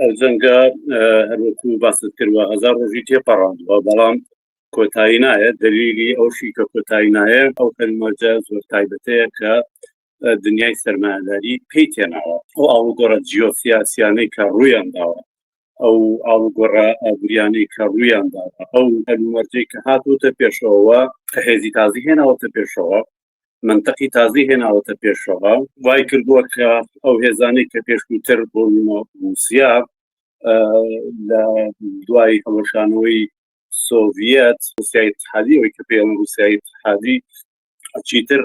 ئەو جەنگە هەروەکو باست کردوە هەزار ڕۆژی تێپەڕاندووە بەڵام کۆتایی نایە دەلیلی ئەوشی کە کۆتایی نایە ئەو هەلومەرجە زۆر تایبەتەیە کە دنیای سەرمایەداری پێی تێناوە ئەو ئاڵوگۆڕە جیۆسیاسیانەی کە ڕوویان داوە ئەو ئاڵوگۆڕە ئابووریانەی کە ڕوویان داوە ئەو هەلومەرجەی کە هاتووتە پێشەوە کە هێزی تازی هێناوەتە پێشەوە منطقی تازی هێناوەتە پێشەوە وای کردووە کە ئەو هێزانەی کە پێشووتر بۆ رووسیا لە دوای هەڵوەشانەوەی سۆڤیەت رووسیای اتحادی ئەوەی کە پێڵن رووسیای اتحادی چیتر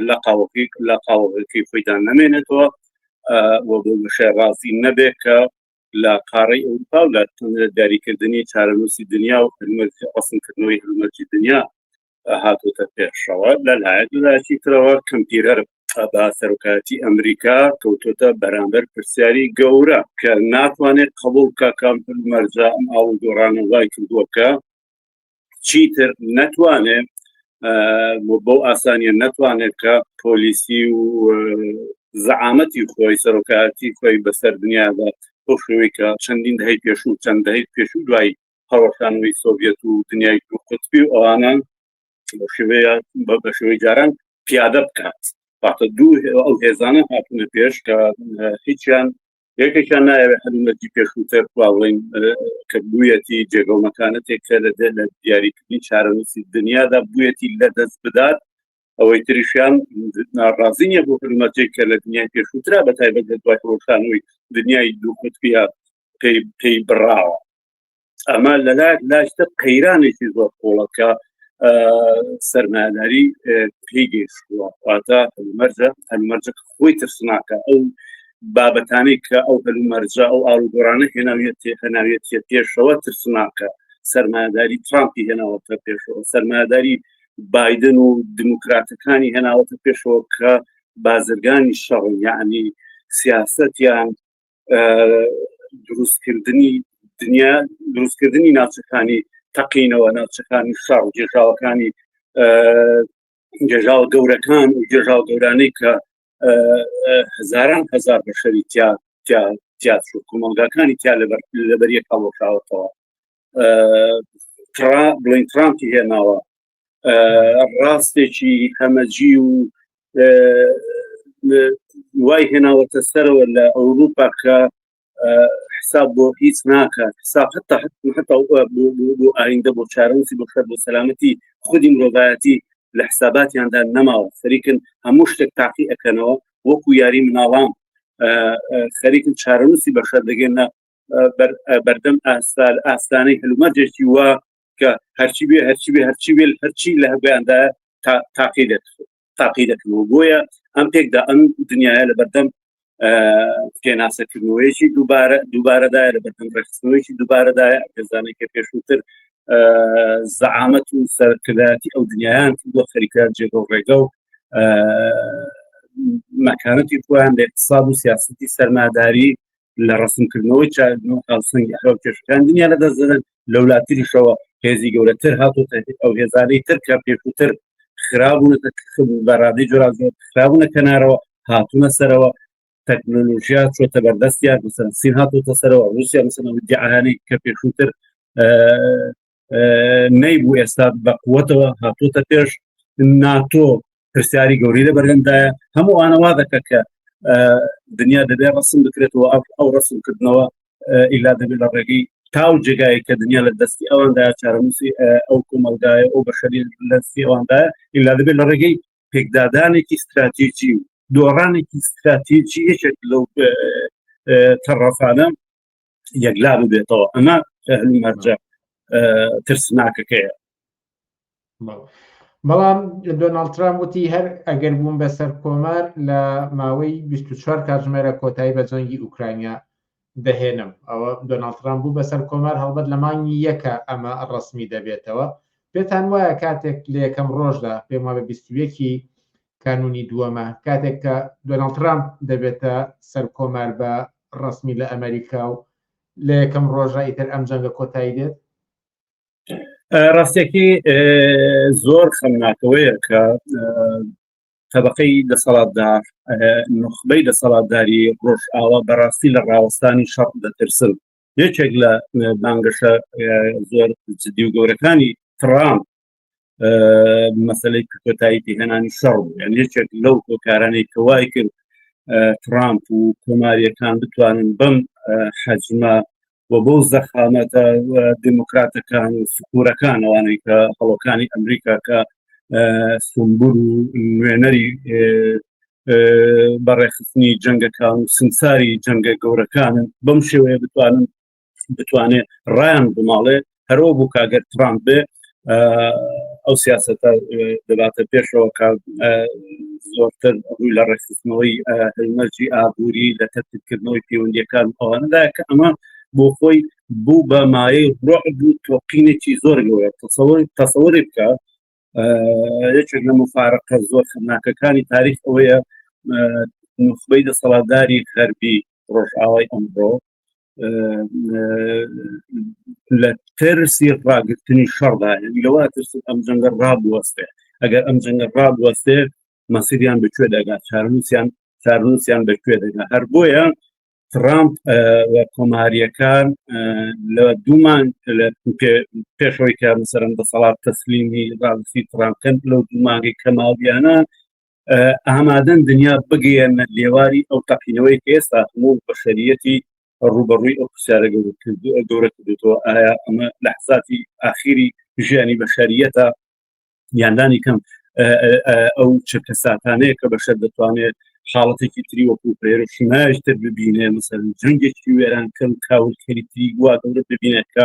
لە قاوەکەی لە قاوەکەی خۆیدا نەمێنێتەوە و بۆ بەشێ ڕازی نەبێت کە لە قاڕەی ئەوروپا و لە دیاریکردنی چارەنووسی دنیا و ڕسمکردنەوەی هەلومەرجی دنیا هاتوتە پێشەوە لە لایەک لایەکی ترەوە کەمپی غەرب بە سەرۆکایەتی ئەمریکا کەوتۆتە بەرامبەر پرسیاری گەورە کە ناتوانێت قبول بکە کام مەرجە ئەم ئاڵوگۆڕانە وای کردووە کە چیتر نەتوانێت بەو ئاسانیە نەتوانێت کە پۆلیسی و زەعامەتی خۆی سەرۆکایەتی خۆی بەسەر دنیادا بۆ شێوەی کە چەندین دەهەی پێشوو چەند دەهەی پێشوو دوای هەڵوەشانەوەی سۆڤیەت و دنیای دوو قوتبی و ئەوانە بە شێوەیە بە شێوەی جاران پیادە بکات واتە دوو ئەو هێزانە هاتوونە پێش کە هیچیان یەکێکیان نایەوێت هەلومەرجی پێشووتر وا بڵێین کە بوویەتی جێگە و مەکانەتێک کە لە لە دیاریکردنی چارەنووسی دنیادا بوویەتی لە دەست بدات ئەوەی تریشیان ناڕازی نییە بۆ هەلومەرجێک کە لە دنیای پێشووترا بە تایبەت لە دوای ڕۆشانەوەی دنیای دوو قوتبیە پێی پێی بڕاوە ئەمە لەلایەک لاشتر قەیرانێکی زۆر قوڵە کە سەرمایەداری پێی گەیشتووە واتە هەلومەرجە هەلومەرجە خۆی ترسناکە ئەو بابەتانەی کە ئەو هەلومەرجە ئەو ئاڵوگۆڕانە هێناویەتی هەناویەتیە پێشەوە ترسناکە سەرمایەداری ترامپی هێناوەتە پێشەوە سەرمایەداری بایدن و دموکراتەکانی هێناوەتە پێشەوە کە بازرگانی شەڕن یعنی سیاستیان دروستکردنی دنیا دروستکردنی ناوچەکانی تەقینەوە ناوچەکانی شەڕ گێژاوەکانی گێژاوە گەورەکان و گێژاو گەورانەی کە هەزاران هەزار بەشەری تیا تیا تیا چوو کۆمەڵگاکانی تیا لەبەر لەبەر یەک هەڵوەشاوەتەوە بڵین ترامپی هێناوە ڕاستێکی هەمەجی و وای هێناوەتە سەرەوە لە ئەوروپا کە حساب بۆ هیچ ناکات حساب حتا حتا بۆ ئایندە بۆ چارەنووسی بۆ خەر بۆ سەلامەتی خودی مرۆڤایەتی لە حساباتیاندا نەماوە خەریکن هەموو شتێک تاقی ئەکەنەوە وەکو یاری مناڵان خەریکن چارەنووسی بەشەر دەگەنە بەردەم ئاستال ئاستانەی هەلومەرجێکی وا کە هەرچی بێ هەرچی بێ هەرچی بێ هەرچی لە هەبیاندا تاقی دەکرێت تاقی دەکەنەوە بۆیە ئەم پێکدا ئەم دنیاە لە بەردەم پێناسەکردنەوەیەکی دووبارە دووبارەدایە لە بەردەم ڕێکخستنەوەیەکی دووبارەدایە ئەگەزانێک کە پێشووتر زەعامەت و سەرکردایەتی ئەو دنیایان کردووە خەریکە جێگە و ڕێگە و مەکانەتی خۆیان لە اقتصاد و سیاستی سەرماداری لە ڕسمکردنەوەی هاوسەنگی ئەو کێشەکان دنیا لە دەست دەدەن لەولاتریشەوە هێزی گەورەتر هاتووتە ئەو هێزانەی تر کە پێشووتر خرابوونەتە بە ڕادەی جۆراوجۆر خرابوونە کەنارەوە هاتوونە سەرەوە تەکنۆلۆژیا چۆتە بەردەستیان مثلەن سین هاتووتە سەرەوە رووسیا مثلەن ئەو ئیدعایانەی کە پێشووتر نەیبوو ئێستا بە قووەتەوە هاتووتە پێش ناتۆ پرسیاری گەوری لە بەردەمدایە هەموو ئەوانە وا دەکە کە دنیا دەبێ ڕسم بکرێتەوە ئەو ڕسم کردنەوە ئیلا دەبێت لە ڕێگەی تا و جێگای کە دنیا لە دەستی ئەواندا چارەنووسی ئەو کۆمەلگایە ئەو بەشەری لە دەستی ئەواندا ئیلا دەبێت لە ڕێگەی پێکدادانێکی استراتیجی و دۆڕانێکی استراتیجی یەکێک لەو تەڕەفانە یەکلا ببێتەوە ئەمە هەلومەرجە ترسناکەکەیە بەڵام دۆناڵد ترامپ وتی هەر ئەگەر بووم بە سەر کۆمار لە ماوەی 24 کاتژمێرە کۆتایی بە جەنگی ئوکرانیا دەهێنم ئەوە دۆناڵد ترامپ بوو بە سەر کۆمار هەڵبەت لە مانگی یەکە ئەمە ڕسمی دەبێتەوە پێتان وایە کاتێک لە یەکەم ڕۆژدا پێم وابێ 21 کانونی دووەمە کاتێک کە دۆناڵد ترامپ دەبێتە سەر کۆمار بە ڕسمی لە ئەمریکا و لە یەکەم ڕۆژە ئیتر ئەم جەنگە کۆتایی دێت ڕاستەکەی زۆر خەمناکەوەیە کە تەبقەی دەسەڵاتدار نخبەی دەسەڵاتداری ڕۆژئاوا بەڕاستی لە ڕاوەستانی شەڕ دەترسن یەکێک لە بانگەشە زۆر جدی و گەورەکانی ترامپ مەسلەی کۆتایی پێهێنانی شەڕ بوو یان یەکێک لەو هۆکارانەی کە وای کرد ترامپ و کۆماریەکان بتوانن بەم حەجمە و بەو زەخامەتە دموکراتەکان و سکوورەکان ئەوانەی کە هەڵۆکانی ئەمریکا کە سمبول و نوێنەری بەڕێخستنی جەنگەکان و سمساری جەنگە گەورەکانن بەم شێوەیە بتوانن بتوانێت ڕایان بماڵێ هەرەوە بوو کاگەر ترامپ بێ ئەو سیاستە دەباتە پێشەوە کە زۆرتر ڕووی لە ڕێکخستنەوەی هەلمەرجی ئابووری لە تەرتیبکردنەوەی پەیوەندیەکان ئەوانەدا کە ئەمە بۆ خۆی بوو بە مایەی ڕعب و تۆقینێکی زۆر گەورە تەسەوری بکە یەکێک لە مفارقە زۆر خەمناکەکانی تاریخ ئەوەیە نوخبەی دەسەڵاتداری غەربی ڕۆژئاوای ئەمڕۆ لە ترسی ڕاگرتنی شەڕدا لەوە ترس ئەم جەنگە ڕابوەستێ ئەگەر ئەم جەنگە ڕابوەستێ مەسیریان بەکوێ دەگات چارنووسیان چارنووسیان بەکوێ دەگات هەر بۆیە ترامپ و کۆماریەکان لە دوومان لە پێشەوەی کە مەسەرەن دەسەڵات تەسلیمی ڕاوسی ترامپکەن لەو دوو مانگەی کە ماویانە ئامادەن دنیا بگەیەنە لێواری ئەو تەقینەوەی کە ئێستا هەموو بەشەریەتی ڕوبەڕووی ئەو پرسیارە گەورە کردوەوە ئایا ئەمە لە حساتی ئاخیری ژیانی بەشەریەتە یاندانی کەم ئەو چرکە ساتانەیە کە بەشەر دەتوانێت حاڵەتێکی تری وەکو پێرشنایش تر ببینێ مەسەر جەنگێکی وێران کەم کاولکەری تری وا گەورە ببینێت کە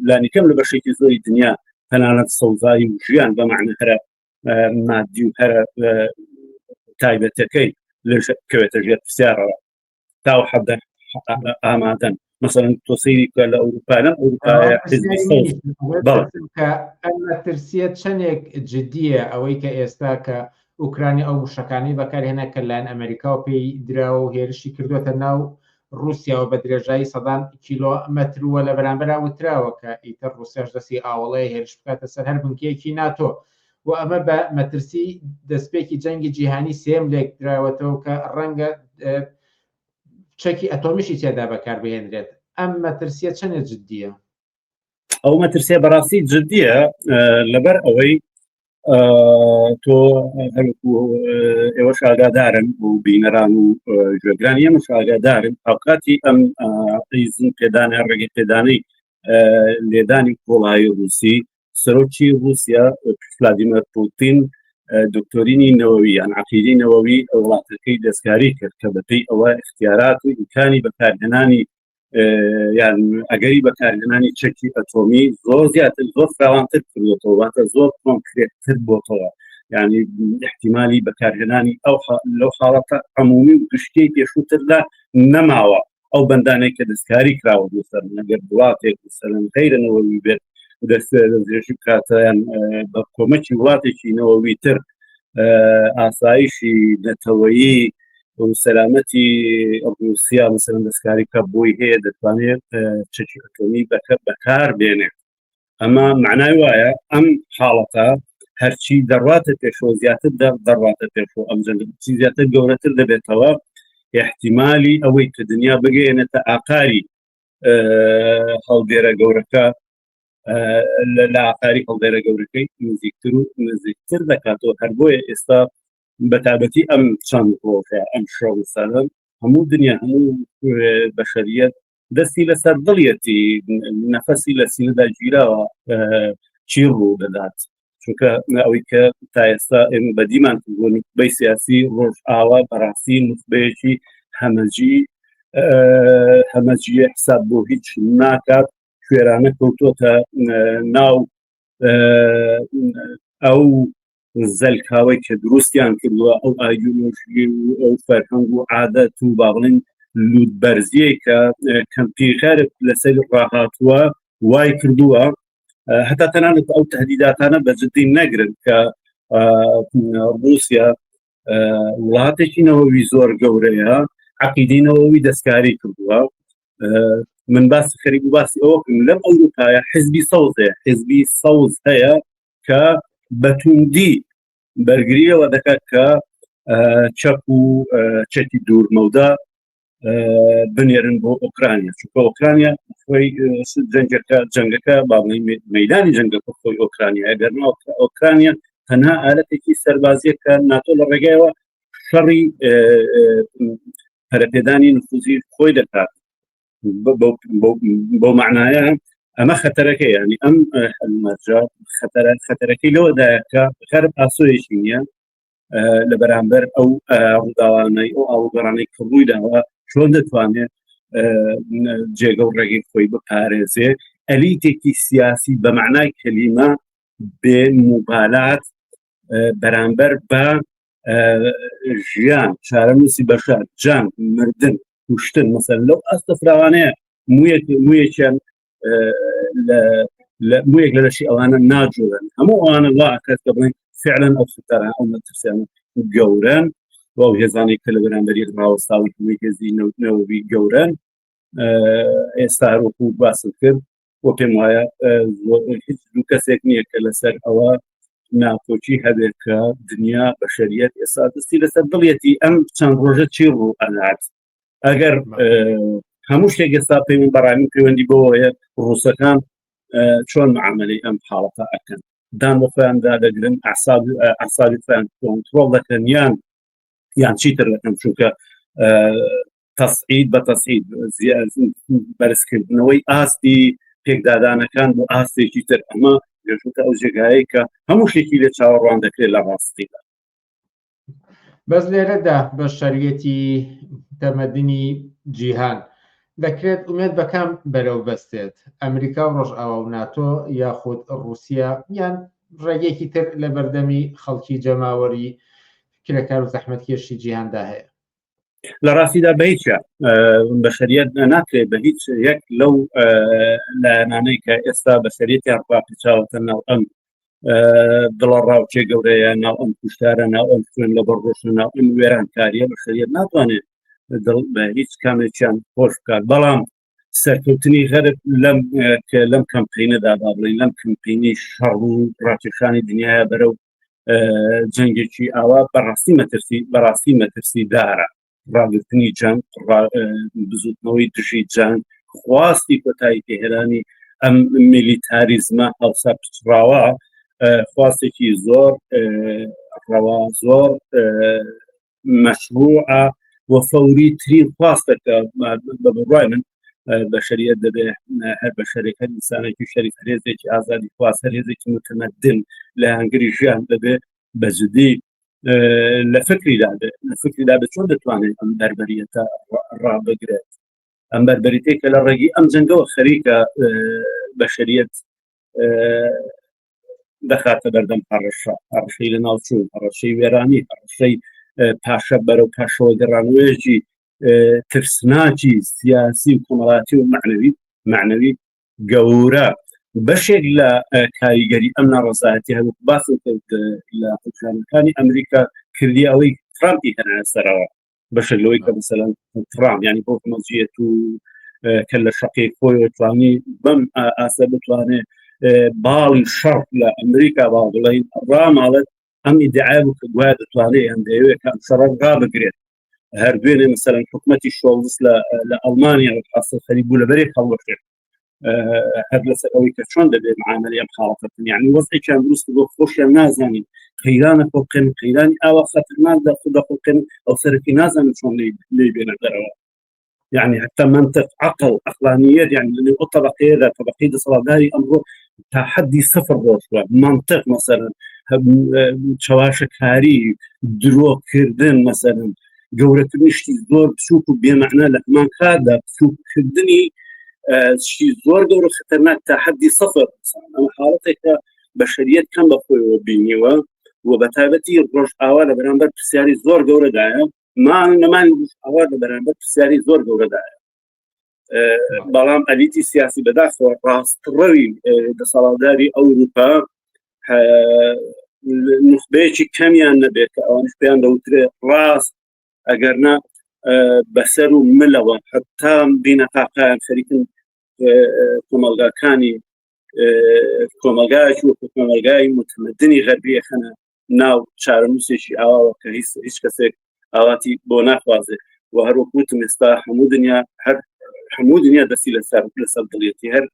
لانی کەم لە بەشێکی زۆری دنیا تەنانەت سەوزایی و ژیان بە معنە هەرە مادی و هەرە تایبەتەکەی کەوێتە ژێر پرسیارەوە تا حەدە ئامادەن مەسەلەن تۆ سەیری بکە لە ئەوروپا لەم ئەوروپایە حزبی سەوز بەڵێ کە ئەم مەترسیە چەندێک جدیە ئەوەی کە ئێستا کە ئۆکرانی ئەو موشەکانەی بەکارهێنا کە لایەن ئەمریکاوە پێی دراوە و هێرشی کردوێتە ناو ڕووسیاوە بە درێژایی سەدان کیلۆمەتر وە لە بەرامبەرا وتراوە کە ئیتر ڕووسیاش دەستی ئاوەڵەیە هێرش بکاتە سەر هەر بنکەیەکی ناتۆ و ئەمە بە مەترسی دەستپێکی جەنگی جیهانی سێم لێکدراوەتەوە کە ڕەنگە چەکی ئەتۆمیشی تێدا بەکاربهێنرێت ئەم مەترسیە چەندێ جددیە؟ ئەو مەترسیە بەڕاستی جددیە لەبەر ئەوەی تۆ هەروکو ئێوە شاگادارن و بینەران و گوێگرانی ئێمە شاگادارن هاوکاتی ئەم ئیزن پێدانە ڕێگە پێدانەی لێدانی قوڵایی ڕوسی سەرۆکی رووسیا ڤلادیمێر پوتین دکتۆرینی نەوەوی یان عقیدی نەوەوی وڵاتەکەی دەستکاری کرد کە بەپێی ئەوە اختیارات و ئیمکانی بەکارهێنانی یان ئەگەری بەکارهێنانی چەکی ئەتۆمی زۆر زیاتر زۆر فراوانتر کردوەوە واتە زۆر کۆنکرێتتر بۆتەوە ینی احتیممالی بەکارهێنانی ئەو لەو حاڵەتە عمومی و گشتیی پێشووتردا نەماوە ئەو بەندانەی کە دەستکاری کراوە بۆ سەر ئەگەر وڵاتێک سەرن غیرە نەوەوی بێت دەست دەستدرێژی بکاتیان بە کۆمەکی وڵاتێکی نەوەوی تر ئاسایشی نەتەوەیی و سەلامەتی ڕوسیا مەسەلەن دەستکاری بکە بۆی هەیە دەتوانێت چەکی ئەتۆمی بەکە بەکار بێنێت ئەمە معنای وایە ئەم حاڵەتە هەرچی دەڕاتە پێشەوە زیاتر دەڕاتە پێشەوە ئەم جەنگە زیاتر گەورەتر دەبێتەوە احتیممالی ئەوەی کە دنیا بگەێنێتە ئاقاری هەڵدێرە گەورەکە لە ئاقاری هەڵدێرە گەورەکەی نزیکتر و نزیکتر دەکاتەوە هەر بۆیە ئێستا بەتابەتی ئەم چەند ڕۆژە ئەم شەو سەرم هەموو دنیا هەموو بەشەریەت دەستی لەسەر دڵیەتی نەفەسی لە سینەدا گیراوە چی ڕوو دەدات چونکە ئەوەی کە تا ئێستا ئێمە بەدیمان کردووە نوخبەی سیاسی ڕۆژئاوا بەڕاستی نوخبەیەکی هەمەجی هەمەجیە حساب بۆ هیچ ناکات کوێرانە کەوتۆتە ناو ئەو زەلکاوەی کە دروستیان کردووە ئەو ئایدۆلۆژی و ئەو فەرهەنگ و عادەت و با بڵێن لوت بەرزیەی کە کەمپی غەرب لەسەر ڕاهاتووە وای کردووە هەتا تەنانەت ئەو تهدیداتانە بە جدی نەگرن کە رووسیا وڵاتێکی نەوەوی زۆر گەورەیە عقیدی نەوەوی دەستکاری کردووە من باسی خەریک و باسی ئەوە لەم ئەوروپایە حزبی سەوز هەیە حزبی سەوز هەیە کە بەتوندی بەرگریەوە دەکات کە چەک و چەکی دوورمەودا بنێرن بۆ ئۆکرانیا، چونکە ئۆکرانیا خۆی جەنگەکە جەنگەکە با بڵێین مەدانی جەنگەکە خۆی ئۆکرانیا، ئەگەر ئۆکرانیا تەنها ئالەتێکی سەربازیە کە ناتۆ لە ڕێگایەوە شەڕی پەرەپێدانی نفوزی خۆی دەکات. بەو معنایە ئەمە خەتەرەکە، ینی ئەم هەلومەرجە خەتەرە خەتەرەکەی لەوەدایە کە غەرب ئاسۆیەکی نییە لە بەرامبەر ئەو ڕووداوانەی ئەو ئاڵوگۆڕانەی کە ڕووی داوە چۆن دەتوانێت جێگە و ڕێگەی خۆی بپارێزێ. ئەلیتێکی سیاسی بە معنای کەلیمە بێ موبالات بەرامبەر بە ژیان، چارەنووسی بەشار، جان، مردن، کوشتن، مەسەر لەو ئاستە فراوانەیە مویەک مویەکیان لە مویەک لە لەشی ئەوانە ناجوڵێن. هەموو ئەوانە وا ئەکات کە بڵێن فعلا ئەو خەتەرە ئەو مەترسیانە گەورەن و ئەو هێزانەی کە لە بەرامبەری ڕاوەستاون هەمووی هێزی نەوەوی گەورەن. ئێستا هەروەکو باسم کرد و پێم وایە هیچ دوو کەسێک نییە کە لەسەر ئەوە ناکۆکی هەبێت کە دنیا بەشەریەت ئێستا دەستی لەسەر دڵیەتی ئەم چەند ڕۆژە چی ڕوو ئەنات. ئەگەر هەموو شتێک ئێستا پەیوەند بەڕامی پەیوەندی بەوەیە ڕووسەکان چۆن معاملەی ئەم حاڵەتە ئەکەن، دان بە خۆیاندا دەگرن، ئەعسابی خۆیان کۆنترۆڵ دەکەن یان یان چیتر دەکەن، چونکە تەسعید بە تەسعید بەرزکردنەوەی ئاستی پێکدادانەکان بۆ ئاستێکی تر، ئەمە گەشتە ئەو جێگایەی کە هەموو شتێکی لێ چاوەڕوان دەکرێت لە ڕاستیدا. بەس لێرەدا بە شەریەتی تەمەدنی جیهان دەکرێت ئومێد بەکام بەرەو بەستێت، ئەمریکا و ڕۆژئاوا و ناتۆ یاخود ڕووسیا، یان ڕێگەیەکی تر لە بەردەمی خەڵکی جەماوەری کرێکار و زەحمەتکێشی جیهاندا هەیە؟ لە ڕاستیدا بە هیچ بەشەریەت ناکرێت بە هیچ یەک لەو لایەنانەی کە ئێستا بەشەریەتیان ڕاپیچاوەتە ناو ئەم دڵە ڕاوچێ گەورەیە، ناو ئەم کوشتارە، ناو ئەم خوێن لە بەڕۆشن، ناو ئەم وێرانکاریە، بەشەریەت ناتوانێت دڵ بە هیچ کامێکیان خۆش بکات. بەڵام سەرکەوتنی غەرب لەم لەم کەمپینەدا، با بڵین لەم کەمپینی شەڕ و ڕاکێشانی دنیاە بەرەو جەنگێکی ئاوا، بەڕاستی مەترسی بەڕاستی مەترسی دارە. ڕاگرتنی جەنگ، بزوتنەوەی دژی جەنگ، خواستی کۆتایی پێهێنانی ئەم میلیتاریزمە هەڵسا پچڕاوە، خواستێکی زۆر ڕەوا، زۆر مەشروعە و فەوری ترین خواستە کە بە بڕوای من بەشەریەت دەبێ هەر بەشەرێک، هەر ئینسانێکی شەریف، هەر هێزێکی ئازادی خواست، هەر هێزێکی متمەدن لایەنگری ژیان دەبێ بە جدی لە فکریدا بێ، لە فکریدا بێ چۆن دەتوانێت ئەم بەربەریەتە ڕابگرێت، ئەم بەربەریتەی کە لە ڕێگەی ئەم جەنگەوە خەریکە بەشەریەت دەخاتە بەردەم هەڕەشە، هەڕەشەی لە ناوچوون، هەڕەشەی وێرانی، هەڕەشەی پاشە بەرەو پاشەوە گەڕانەوەیەکی ترسناکی سیاسی و کۆمەڵاتی و معنەوی معنەوی گەورە. بەشێک لە کاریگەری ئەم ناڕەزایەتی هەروەک باسم کرد لە حکومەتەکانی ئەمریکا کردی ئەوەی ترامپی هێنایە سەرەوە، بەشێک لەوەی کە مثلەن ترامپ ینی بۆ مەزیەت و کە لە شەقی خۆی توانی بەم ئاسە بتوانێت باڵی شەڕ لە ئەمریکا با بڵین ڕاماڵێت، ئەم ئیدعای بوو کە گوایە دەتوانێت یان دەیەوێت کە ئەم شەڕە ڕابگرێت. هەر دوێنێ مثلەن حکوومەتی شۆڵز لە ئەڵمانیا حاصل خەریک بوو لەبەرێک هەڵوەشێت هەر لەسەر ئەوەی کە چۆن دەبێت معاملەی ئەم حاڵەتە بکەن. یعنی وەزعێکیان دروست بۆ خۆشیان نازانین قەیرانە خۆڵقێن، قەیرانی ئاوا خەتەرناک دەخۆڵقێن، ئەو سەرەکی نازانن چۆن لێی بێنە دەرەوە. یعنی حتی منطق، عقل، عقلانیت، یعنی لەنێو ئەو طبقەیەدا، طبقەی دەسەڵاتداری ئەمڕۆ تا حەدی سفر ڕۆشتوە. منطق مثلا چەواشەکاری، درۆکردن، مثلا گەورەکردنی شتی زۆر بچووک و بێمەعنا لە هەمان کاتدا بچووککردنی شتی زۆر گەورە خەتەرناک تا حەدی سفر. ئەمە حاڵەتێکە بەشەریەت کەم بە خۆیەوە بینیوە و بە تایبەتی ڕۆژئاوا لە بەرامبەر پرسیاری زۆر گەورەدایە. مان نەمانی ڕۆژئاوا لە بەرامبەر پرسیاری زۆر گەورەدایە. بەڵام ئەلیتی سیاسی بەداخەوە ڕاستڕەوی دەسەڵاتداری ئەوروپا نوخبەیەکی کەمیان نەبێت کە ئەوانش پێیان دەوترێ ڕاست، ئەگەر نا بەسەر و ملەوە حتا بینەقاقایان خەریکن کۆمەلگاکانی کۆمەلگایکی وەکو کۆمەلگای متمەدنی غەربیە خەنە. ناو چارەنووسێکی ئاواوە کە هیچ هیچ کەسێک ئاواتی بۆ ناخوازێ و هەروەک وتم ئێستا هەموو دنیا هەر هەموو دنیا دەستی لەسەر لەسەر دڵیەتی. هەر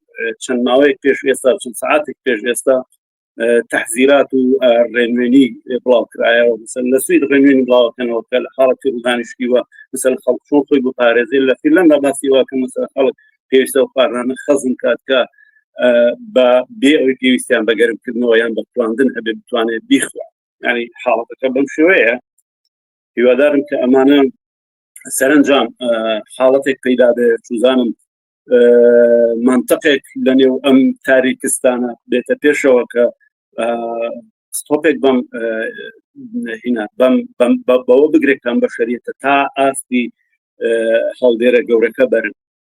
چەند ماوەیەک پێش ئێستا، چەند سعاتێک پێش ئێستا تەحزیرات و ڕێنوێنی بڵاو کرایەوە. مثلا لە سوید ڕێنوێنی بڵاوکەنەوە کە لە حاڵەتی ڕوودانی شتیوە مثلا خەڵک چۆن خۆی بپارێزێت. لە فینلەندا باسی وا کە مثلا خەڵک پێویستە و خواردنانە خەزم کات کە بە بێ ئەوەی پێویستیان بە گەرمکردنەوە یان بە تواندن هەبێ بتوانێت بیخوا. ینی حاڵەتەکە بەم شێوەیە. هیوادارم کە ئەمانە سەرنجام حاڵەتێک پەیدا بێت، چوزانم منطقێک لە نێو ئەم تاریکستانە بێتە پێشەوە کە ستۆپێک بەم هینا بەم بەوە بگرێت کەم بە شەریەتە تا ئاستی هەڵدێرە گەورەکە بەرن.